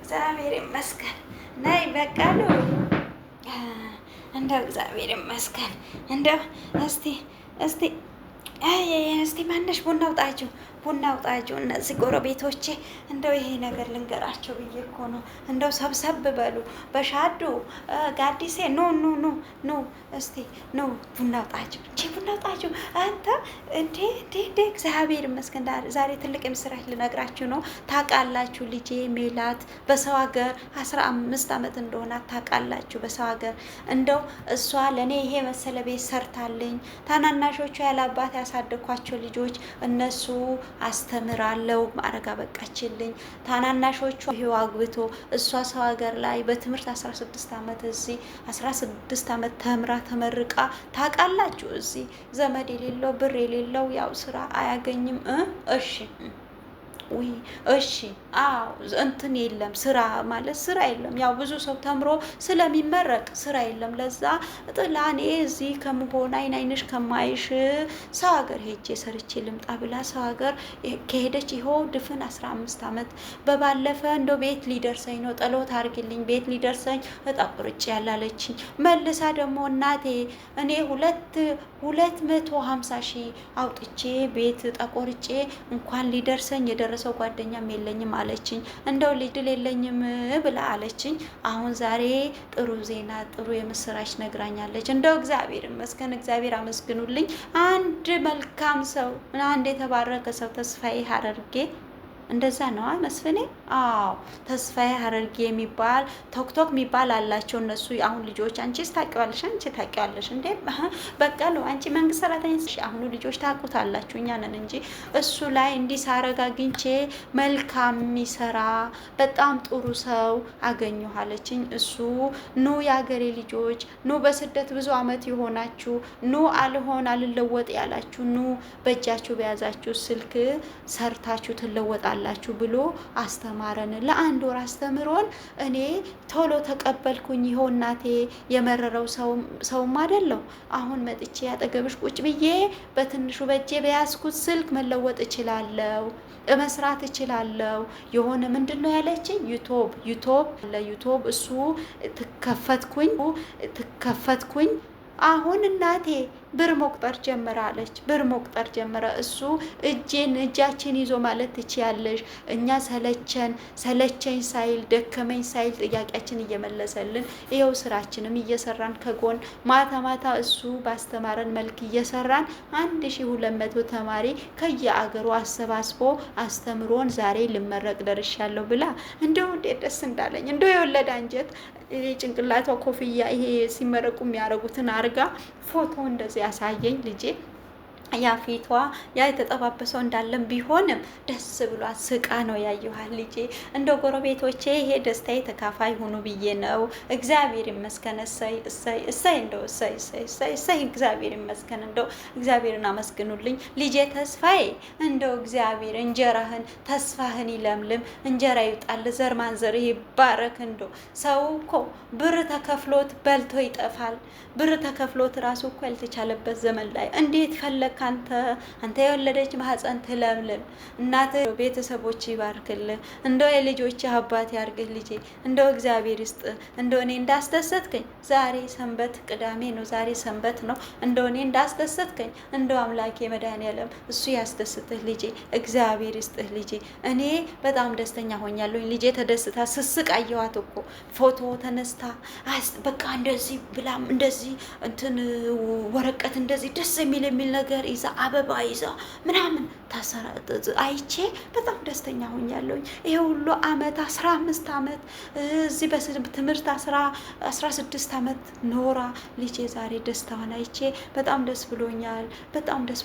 እግዚአብሔር ይመስገን። ነይ በቃሉ፣ እንደው እግዚአብሔር ይመስገን። እንደው እስቲ እስቲ ማነሽ ቡና አውጣችሁ፣ ቡና አውጣችሁ። እነዚህ ጎረቤቶቼ እንደው ይሄ ነገር ልንገራቸው ብዬ እኮ ነው። እንደው ሰብሰብ በሉ በሻዱ ጋዲሴ፣ ኑ ኑ ኑ ኑ፣ እስቲ ኑ ቡና አውጣችሁ እንጂ፣ ቡና አውጣችሁ። አንተ እንዴ እንዴ እንዴ! እግዚአብሔር ይመስገን ዛሬ ትልቅ የምስራች ልነግራችሁ ነው። ታውቃላችሁ ልጄ ሜላት በሰው ሀገር 15 ዓመት እንደሆነ ታውቃላችሁ። በሰው ሀገር እንደው እሷ ለእኔ ይሄ መሰለ ቤት ሰርታልኝ፣ ታናናሾቹ ያለ አባት ያሳደግኳቸው ልጆች እነሱ አስተምራለው ማዕረግ አበቃችልኝ። ታናናሾቹ ይሄው አግብቶ እሷ ሰው ሀገር ላይ በትምህርት 16 ዓመት፣ እዚህ 16 ዓመት ተምራ ተመርቃ። ታውቃላችሁ፣ እዚህ ዘመድ የሌለው ብር የሌለው ያው ስራ አያገኝም። እሺ ውይ እሺ፣ አዎ እንትን የለም፣ ስራ ማለት ስራ የለም። ያው ብዙ ሰው ተምሮ ስለሚመረቅ ስራ የለም። ለዛ ጥላ እኔ እዚህ ከምሆን አይን አይንሽ ከማይሽ ሰው ሀገር ሄጄ ሰርቼ ልምጣ ብላ ሰው ሀገር ከሄደች ይኸው ድፍን 15 ዓመት። በባለፈ እንደው ቤት ሊደርሰኝ ነው፣ ጠሎት አድርጊልኝ፣ ቤት ሊደርሰኝ እጣ ቁርጭ ያላለችኝ። መልሳ ደግሞ እናቴ እኔ 250,000 አውጥቼ ቤት እጣ ቆርጬ እንኳን ሊደርሰኝ የደረሰው ጓደኛም የለኝም አለችኝ። እንደው ልጅ ድል የለኝም ብላ አለችኝ። አሁን ዛሬ ጥሩ ዜና፣ ጥሩ የምስራች ነግራኛለች። እንደው እግዚአብሔር ይመስገን፣ እግዚአብሔር አመስግኑልኝ። አንድ መልካም ሰው፣ አንድ የተባረከ ሰው ተስፋዬ ሀረርጌ፣ እንደዛ ነው መስፍኔ? አዎ፣ ተስፋዬ ሀረርጌ የሚባል ቶክቶክ የሚባል አላቸው እነሱ አሁን ልጆች። አንቺስ ታውቂዋለሽ? አንቺ ታውቂዋለሽ እንዴ በቀሉ? አንቺ መንግስት ሰራተኛ፣ አሁኑ ልጆች ታውቁታላችሁ፣ እኛ ነን እንጂ። እሱ ላይ እንዲህ ሳረግ አግኝቼ መልካም የሚሰራ በጣም ጥሩ ሰው አገኘሁ አለችኝ። እሱ ኑ የአገሬ ልጆች ኑ፣ በስደት ብዙ አመት የሆናችሁ ኑ፣ አልሆን አልለወጥ ያላችሁ ኑ፣ በእጃችሁ በያዛችሁ ስልክ ሰርታችሁ ትለወጣላችሁ ብሎ አስተማረን። ለአንድ ወር አስተምሮን እኔ ቶሎ ተቀበልኩኝ። ይኸው እናቴ የመረረው ሰውም አይደለሁ። አሁን መጥቼ ያጠገብሽ ቁጭ ብዬ በትንሹ በእጄ በያዝኩት ስልክ መለወጥ እችላለሁ፣ መስራት እችላለሁ። የሆነ ምንድን ነው ያለችኝ? ዩቶብ ለዩቶብ እሱ ትከፈትኩኝ ትከፈትኩኝ። አሁን እናቴ ብር መቁጠር ጀመረ አለች። ብር መቁጠር ጀመረ። እሱ እጄን እጃችን ይዞ ማለት ትችያለሽ፣ እኛ ሰለቸን ሰለቸኝ ሳይል፣ ደከመኝ ሳይል ጥያቄያችን እየመለሰልን ይኸው ስራችንም እየሰራን ከጎን ማታ ማታ እሱ ባስተማረን መልክ እየሰራን 1200 ተማሪ ከየአገሩ አሰባስቦ አስተምሮን ዛሬ ልመረቅ ደርሻለሁ ብላ እንደው እንዴት ደስ እንዳለኝ። እንደው የወለደ አንጀት። ጭንቅላቷ ኮፍያ ይሄ ሲመረቁ የሚያደርጉትን አርጋ ፎቶ እንደዚህ ያሳየኝ ልጄ፣ ያ ፊቷ ያ የተጠባበሰው እንዳለም ቢሆንም ደስ ብሏት ስቃ ነው ያየኋት ልጄ። እንደ ጎረቤቶቼ ይሄ ደስታዬ ተካፋይ ሁኑ ብዬ ነው። እግዚአብሔር ይመስገን። እሰይ እሰይ እሰይ፣ እንደው እሰይ እሰይ እሰይ እሰይ፣ እግዚአብሔር ይመስገን። እንደው እግዚአብሔርን አመስግኑልኝ። ልጄ ተስፋዬ፣ እንደው እግዚአብሔር እንጀራህን ተስፋህን ይለምልም፣ እንጀራ ይውጣል፣ ዘር ማንዘር ይባረክ። እንደው ሰው እኮ ብር ተከፍሎት በልቶ ይጠፋል። ብር ተከፍሎት ራሱ እኮ ያልተቻለበት ዘመን ላይ እንዴት ፈለግ አንተ የወለደች ማህፀን ትለምልም፣ እናት ቤተሰቦች ይባርክልህ፣ እንደው የልጆች አባት ያርግህ ልጄ፣ እንደው እግዚአብሔር ይስጥ። እንደው እኔ እንዳስደሰትከኝ፣ ዛሬ ሰንበት ቅዳሜ ነው፣ ዛሬ ሰንበት ነው። እንደው እኔ እንዳስደሰትከኝ እንደው አምላኬ መድኃኒዓለም እሱ ያስደስትህ ልጄ፣ እግዚአብሔር ይስጥህ ልጄ። እኔ በጣም ደስተኛ ሆኛለሁኝ። ልጄ ተደስታ ስስቅ አየኋት እኮ ፎቶ ተነስታ፣ በቃ እንደዚህ ብላም እንደዚህ እንትን ወረቀት እንደዚህ ደስ የሚል የሚል ነገር ይዛ፣ አበባ ይዛ ምናምን አይቼ በጣም ደስተኛ ሆኛለሁኝ። ይሄ ሁሉ አመት 15 አመት እዚህ በትምህርት 16 አመት ኖራ ልጄ ዛሬ ደስታዋን አይቼ በጣም ደስ ብሎኛል። በጣም ደስ